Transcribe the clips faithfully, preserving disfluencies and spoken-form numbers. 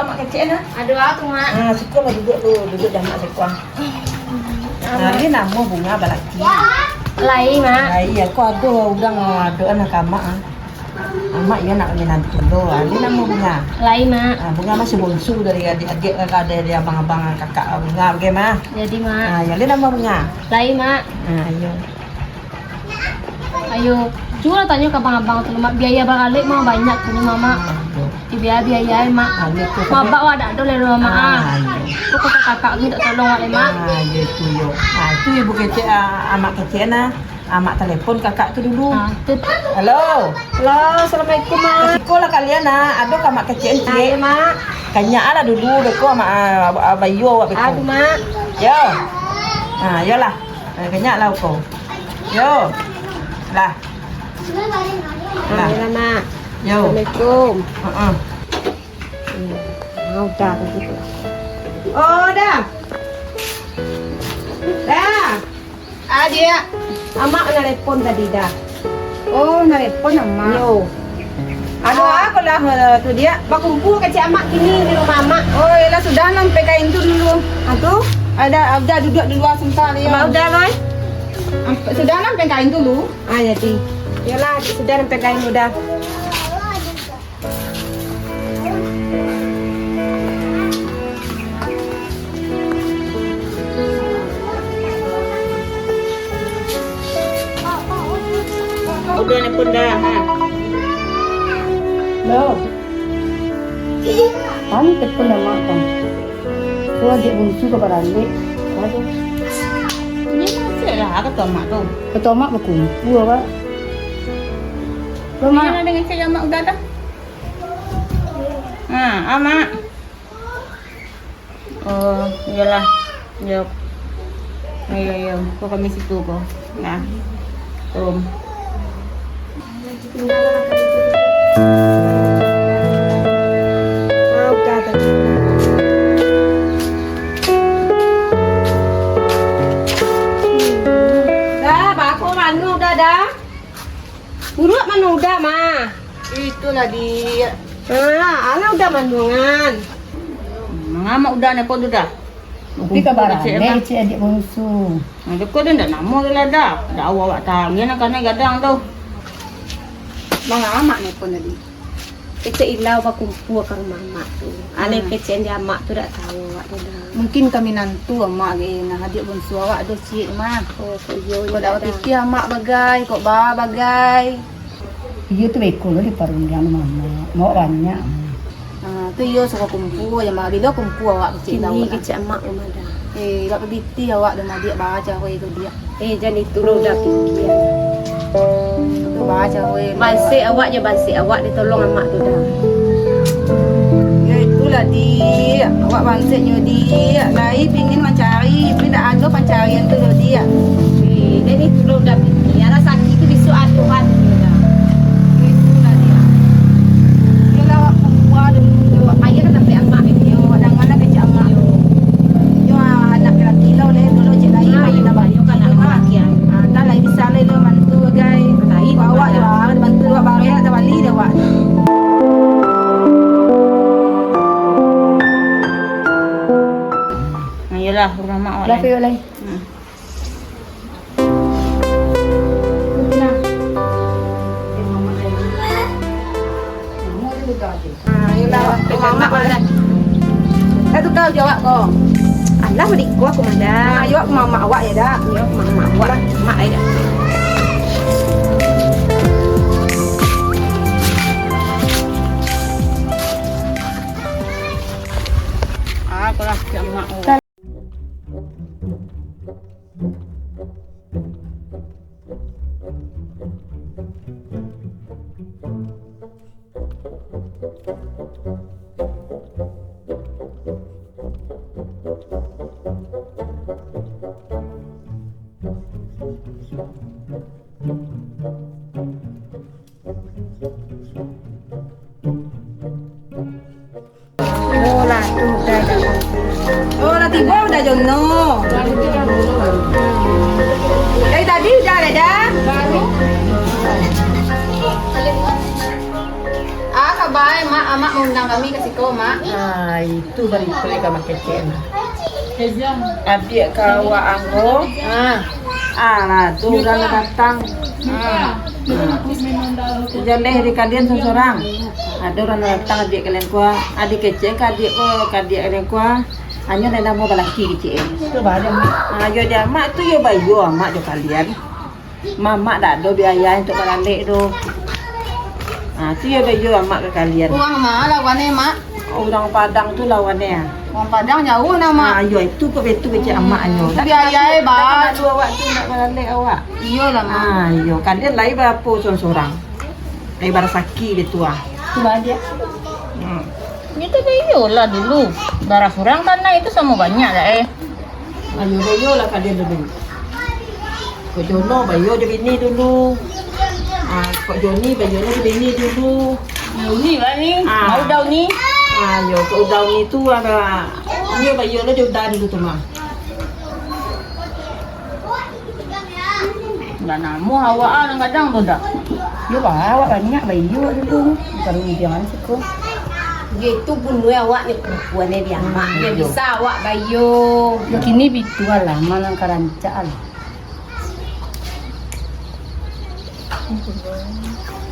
Mak kecek nah. Ado apo tu, Mak? Ah, siko lah duduak tu, duduak dah mak siko. Ah, ni namo bunga balaki. Lai, Mak. Lai, aku ado urang ado anak amak ah. Amak iyo nak minantu lo. Ah, ni namo bunga. Lai, Mak. Ah, bunga masih bonsu dari adik-adik kan, ado dari abang-abang kakak bunga bagai mah. Jadi, Mak. Ah, yo ni namo bunga. Lai, Mak. Ah, iyo. Ayo, cubolah tanyo ka abang-abang tu, Mak. Biaya baralek mah banyak tu ni, Mak. Aduh. Biaya-biaya, Mak. Aduh, tu Mak, abak wak dak ado lai rumah, Mak. Ah, iyo. Tu kakak-kakak tu minta tolong wak lai, Mak. Ah, iyo tu yo. Ah, tu ibu kecek, ah, amak kecek nah. Amak telepon kakak tu dulu. Ah, tu. Halo. Halo, assalamualaikum, Mak. Siko lah kalian, nah. Ado ka amak kecek, Cik? Ah, iyo, Mak. Kanyak lah dulu, beko amak, ah, ah, bayo awak beko. Aduh, Mak. Yo. Ah, yolah. Eh, kanyak lah ko. Yo. Lah. Lah. Ayolah, Mak. Yo. Assalamualaikum. Heeh. Hmm. Ah, udah, begitu. Oh, dah. Dah. Ah, dia. Amak nalepon tadi, dah. Oh, nalepon amak. Yo. Ado apo lah, eh, tu dia? Bakumpua kecek amak kini di rumah amak. Oh, iyolah, sudah lah, ampai kain tu dulu. Ah, tu? Ada, udah duduak di lua sabanta, yo. Amak udah, Loy? Amp-, sudah lah, ampai kain dulu. Ah, jadi. Iyolah, sudah lah, ampai kain udah. Udah ni pun dah, ha. Lo. Kami telepon dah mak kan. Tu adik bungsu ka baralek. Aduh. Ni masih lah, kata mak tu. Kata mak bakumpua, Pak. Lo, Mak. Ni lah dengan cakap mak udah dah. Ha, ah, Mak. Oh, iyolah. Yo. Iyo, iyo. Ko kami situ ko. Nah. Om. Ah, udah, udah. Dah, bakul manu dah, dah. Uruak manu udah, mah. Itulah, Diak. Ah, alah udah manuangan. Mangamak udah ne pun tu dah. Tapi ka baralek, Cik, adik bungsu. Nah, tu ko dia ndak namo tu lah dah. Dah awak-awak tangian kan gadang tu. Mangamak ne pun tadi. Kecek ilau bakumpua ka rumah amak tu. Alai kecek di amak tu dak tahu awak tu dah. Mungkin ka minantu amak ge, nah, adik bungsu awak do ciek mah. Oh, kok iyo. Kok dak bapikia amak bagai, kok ba bagai. Iyo tu beko lo di parundiang mama. Mau banyak. Ah, tu iyo suruh kumpul je, Mak. Bilo kumpul awak kecil. Kini kecil Mak rumah dah. Eh, dak pabiti awak dah madiak baca weh tu dia. Eh, jan itu lo dah pikia. Tu baca weh. Bansek awak je, bansek awak ditolong amak tu dah. Ya itulah, Dik. Awak banseknyo, Dik. Lai pingin mancari, tapi dak ado pancarian tu, Dik. Eh, jan itu lo dah pikia. Alah sakik tu bisuak ado ado dah. Ya itulah, Dik. Iyolah, awak kumpuah dulu, awak payah ka tampek amak ini, awak dangalah kecek amak. Yo, anak laki lo leh, dulu cek lai, ah, main iyo, amak. Iyo, kan anak laki, ah. Ah, dah lai bisa lai lo mantu, gai. Lai, awak yo, ah, bantu awak bareh, nak tabali deh awak. Nah, iyolah, rumah mak awak lai. Dah, lai. Hmm. Ah, iyolah, mamak lah. Dah tu kau jawab ko. Alah, bari ko aku mah dah. Ah, yo, aku mamak awak ya dah. Yo, mamak awak. Mak ai dah. Ah, aku lah siap mak. Oh, lah, tu, dah, dah, dah. Oh, lah tibo udah jono. Dari tadi udah ada dah. Baru. Ah, kabar, Mak. Amak maundang kami ka siko, Mak. Ah, itu barito ka Mak Kecek nah. Adiak ka awak anggo. Ah. Ah, lah, tu urang lah datang. Ah. Ah. Jaleh di kalian sorang-sorang. Ado urang lah datang adiak kalian ko. Adiak Kecek ka adiak ko, ka adiak kalian ko. Hanyo nan namo balaki Kecek. Tu bah, Mak. Ah, yo di amak tu yo bayo amak jo kalian. Mamak dak ado biaya untuak baralek tu. Ha, tu yo bayo amak ka kalian. Urang ma lawan e, Mak? Urang Padang tu lawan e, ah. Urang Padang jauah nah, Mak. Ha, yo, itu kok betu kecek amak nyo. Tapi ayah e, Bang. Dak ado awak tu nak baralek awak. Iyolah, Mak. Ha, yo, kalian lai barapo sorang-sorang? Lai barasaki betu ah. Tu bah dia. Hmm. Itu bayolah dulu. Bara surang tanah itu samo banyak dak, eh. Ayo, bayolah kalian dulu. Kok Jono, bayo jo bini dulu. Ah, Kok Joni, bayo jo bini dulu. Uni, Bani. Ah. Mau dah, Uni? Ah, yo, Kok Uda Uni tu, ah, inyo bayo lah jo Uda dulu tu, mah. Uda namuah awak, ah, nan gadang tu, Da. Yo, bah, awak banyak bayo dulu. Bukan jangan siko. Yo, itu bunuh awak ni, perempuan ni, biar mak. Yo, bisa awak bayo. Yo, kini bitu lah, malang karancak lah.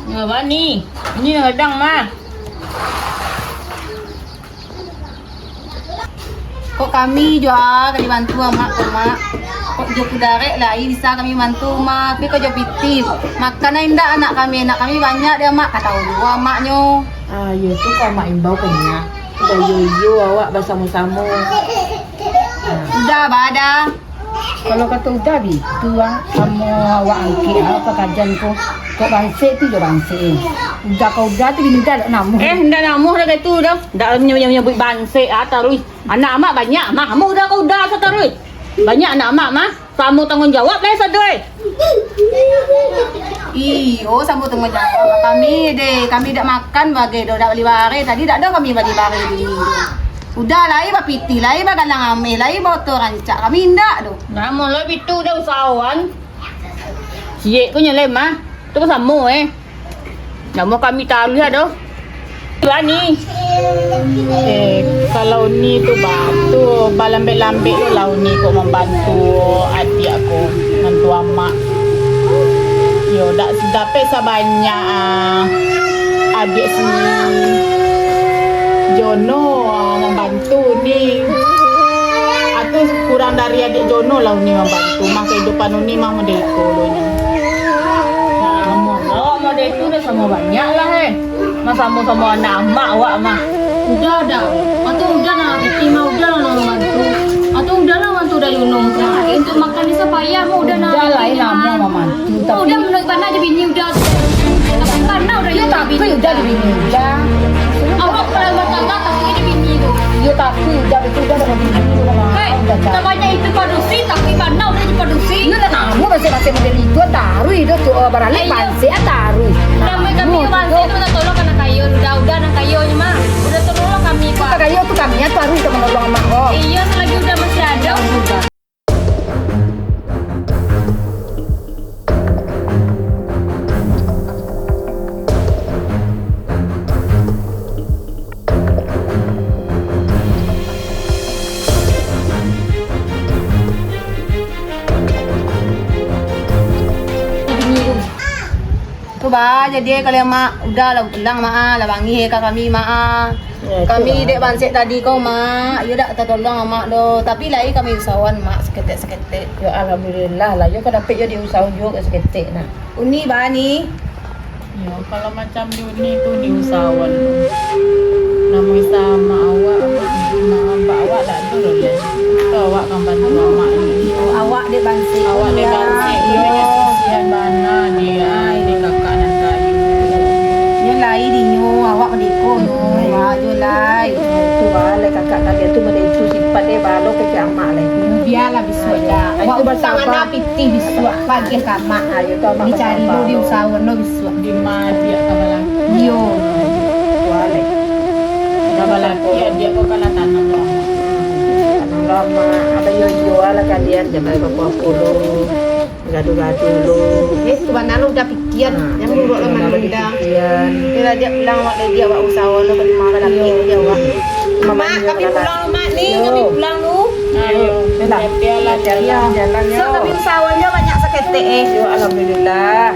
Yo, Bani. Ini nan gadang, mah. Kok kami jo a ka dibantu amak ko, Mak. Kok jo kudarek lai bisa kami bantu, Mak. Tapi kok jo pitih, makan ai indak anak kami. Anak kami banyak dek amak, ka tahu juo amaknyo. Ah, iyo tu kok amak imbau ka nyo. Bayo-iyo awak basamo-samo. Uda, ba, Da. Kalau kato Uda bitu, ah, samo awak angkek, ah, pakajan ko. Kok bansek tu jo bansek, eh. Uda ka Uda tu bini Uda dak namuah. Eh, ndak namuah dah kaitu dah. Ndak nyo-, nyo-, nyabuik bansek, ah, taruih. Anak amak banyak, mah. Amuah Uda ka Uda sa taruih. Banyak anak amak, mah. Samo tangguang jawab lah sado, eh. Iyo, samo tangguang jawab. Kami deh, kami dak makan bagai doh, dak bali bareh. Tadi dak ado kami bali bareh dulu. Uda lai bapitih, lai bagalang ameh, lai baoto rancak. Kami indak doh. Namo lo bitu dah usahawan. Ciek ko nyelem ah. Tu samo eh. Namo kami taruih ado. Bani. Eh, kalau Uni tu ba, tu balambek-lambek tu lah Uni kok mambantu adiak ko, mambantu amak. Yo, dak dapek sabanyak, ah, adiak si Jono, ah, mambantu ni. Atu kurang dari adiak Jono lah Uni mambantu. Mah kahidupan Uni mah model iko lo nyo. Nah, awak model iko dah samo banyak lah, eh. Mah samo-samo anak amak awak mah. Uda, Uda. Atu Uda nah, Uda lah nak mambantu. Atu Uda lah bantu Uda Jono. Untuak makan ni sapayah mah Uda nah. Uda lah, eh, namo mambantu. Uda menuruik bana jo bini Uda. Tapi bana Uda. Iyo, tapi Uda jo bini Uda. Awak kalau rumah tangga, tapi jo bini tu. Iyo, tapi Uda betul Uda dah bini tu. Hei, sabanyak itu padusi, tapi bana Uda jadi padusi. Iyo lah, namo masih-masih model itu, taruih dah tu, eh, baralek bansek, ah, taruih. Namo kami bansek tu minta tolong ka nan kayo, Uda, Uda nan kayo ni mah. Uda tolonglah kami, Pak. Nan kayo tu kami, ah, taruih ka manolong amak ko. Iyo, selagi Uda masih ado. Tu bah, jadi kalau Mak Uda lah pulang, Mak ah, lah bangih ka kami, Mak ah. Yo, kami itulah. Dek bansek tadi ko, Mak, iyo dak tatolong amak doh. Tapi lai kami usahoan, Mak, saketek-saketek. Yo, alhamdulillah lah. Yo ka dapek yo diusahoan juo saketek nah. Uni ba ni. Yo, kalau macam di Uni tu diusahoan. Namo usaho amak awak, amak, amak awak dak ado doh lai. Itu awak ka bantu amak ni. Awak dek bansek. Awak dek bansek. Iyo. Kasihan bana dia, dek kakak nan tadi. Nyo lai dinyo, awak madeko nyo. Wah, nyo lai. Itu wah, lai kakak kalian tu model itu sipat deh, balo kecek amak lai. Bialah bisuak dah. Awak utang anak pitih bisuak, bagian ka amak. Ayo, tu amak dicari lo, diusahoan lo bisuak. Di ma dia ka balaki. Iyo. Wah, lai. Ka balaki, dia ko kalah tanam lama. Tanam lama. Apa yo jual lah kalian, jaman bapak puluh. Gaduh-gaduh lo. Eh, tu bana lo udah pikian. Yang buruk lo manunda. Inilah dia pulang awak lagi, awak usaha lo, terima kasih lagi dia awak. Mak, kami pulang lo, Mak, ni, kami pulang lo. Ayo. Biarlah jalan-jalan. So, kami usaha lo banyak saketek, eh. Yo, alhamdulillah.